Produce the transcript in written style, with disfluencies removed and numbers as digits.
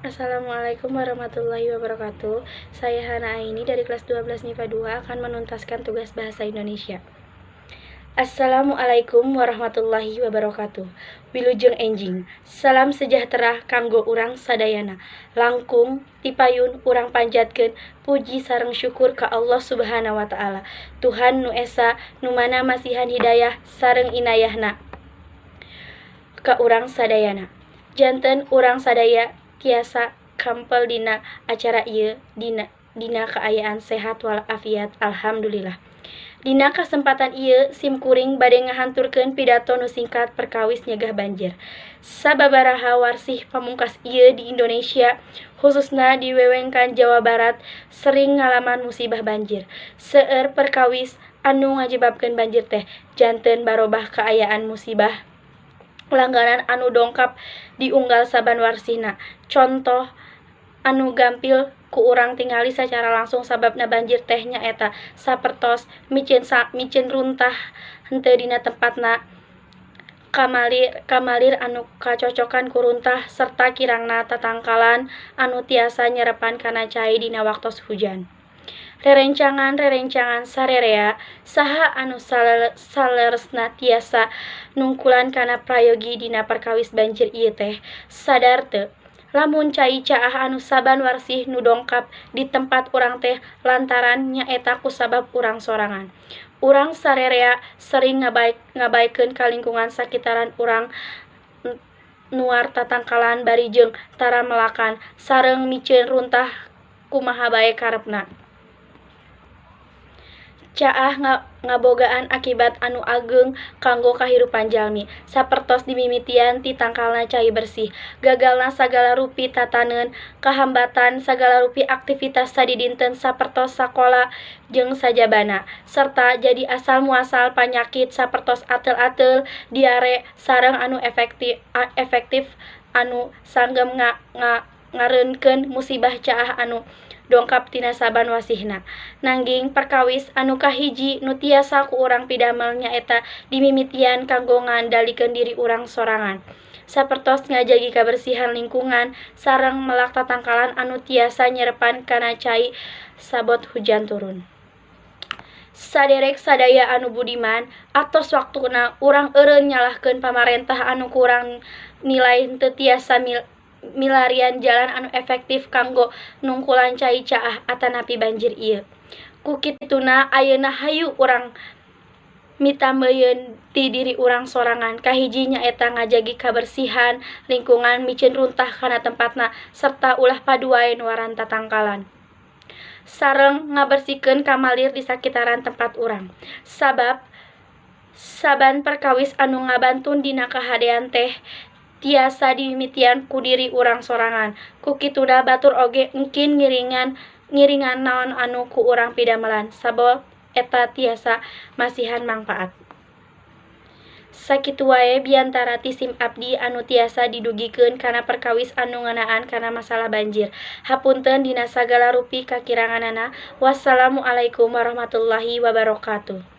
Assalamualaikum warahmatullahi wabarakatuh. Saya Hana Aini dari kelas 12 MIPA 2 akan menuntaskan tugas bahasa Indonesia. Assalamualaikum warahmatullahi wabarakatuh. Wilujeng enjing. Salam sejahtera kanggo urang sadayana. Langkung tipayun urang panjatkeun puji sareng syukur ka Allah Subhanahu wa taala. Tuhan nu Esa, nu mana masihan hidayah sareng inayahna ka urang sadayana. Janten urang sadaya tiasa kampel dina acara ieu dina kaayaan sehat walafiat, alhamdulillah. Dina kasempatan ieu sim kuring bade ngahaturkeun pidato nu singkat perkawis nyegah banjir. Sababaraha warsih pamungkas ieu di Indonesia, khususna di wewengkon Jawa Barat, sering ngalaman musibah banjir. Seueur perkawis anu ngajebabkeun banjir teh janten barobah kaayaan musibah langganan anu dongkap di unggal saban warsihna. Contoh anu gampil ku urang tingali sacara langsung sababna banjir teh nyaeta sapertos miceun runtah henteu dina tempatna, kamalir anu kacocokan ku runtah, serta kirangna tatangkalan anu tiasa nyerepan kana cai dina waktos hujan. Rerencangan-rerencangan sarerea, saha anu saleresna tiasa nungkulan kana prayogi dina perkawis banjir ieu teh? Sadar teu lamun cai caah anu saban warsih nu dongkap di tempat urang teh lantaran nyaeta kusabab urang sorangan? Urang sarerea sering ngabaekeun ka lingkungan sakitaran urang, nuar tatangkalan bari jeung tara melakan sareng miceun runtah kumaha bae karepna. Caah ngabogaan akibat anu ageng kanggo kahirupan jalmi, sapertos dimimitian ti tangkalna cai bersih, gagalna sagala rupi tataneun, kahambatan sagala rupi aktivitas sadidinten sapertos sakola jeung sajabana, serta jadi asal muasal panyakit sapertos ateul-ateul, diare, sareng anu efektif anu sanggem ngareunkeun musibah caah anu dongkap tina saban wasihna. Nanging perkawis anu kahiji nu tiasa ku urang pidamel nyaeta dimimitian kanggo ngandalikeun diri urang sorangan. Sapertos ngajagi kabersihan lingkungan sareng melak tatangkalan anu tiasa nyerepan kana cai sabot hujan turun. Saderek sadaya anu budiman, atos waktuna urang eureun nyalahkeun pamarentah anu kurang nilai henteu tiasa milarian jalan anu efektif kanggo nungkulan cai caah atanapi banjir ieu. Ku kituna ayeuna hayu urang mitambeyeun ti diri urang sorangan. Kahiji nyaeta ngajagi kabersihan lingkungan, miceun runtah kana tempatna, serta ulah padu wae nuaran tatangkalan. Sareng ngabersihkeun kamalir di sakitaran tempat urang. Sabab saban perkawis anu ngabantun dina kahadean teh tiasa dimimitian ku diri urang sorangan. Ku kituna batur oge engkin ngiringan naon anu ku urang pidamelan, sabab eta tiasa masihan mangpaat. Sakitu wae biantara ti sim abdi anu tiasa didugikeun kana perkawis anu ngeunaan kana masalah banjir. Hapunten dina sagala rupi kakiranganana. Wassalamualaikum warahmatullahi wabarakatuh.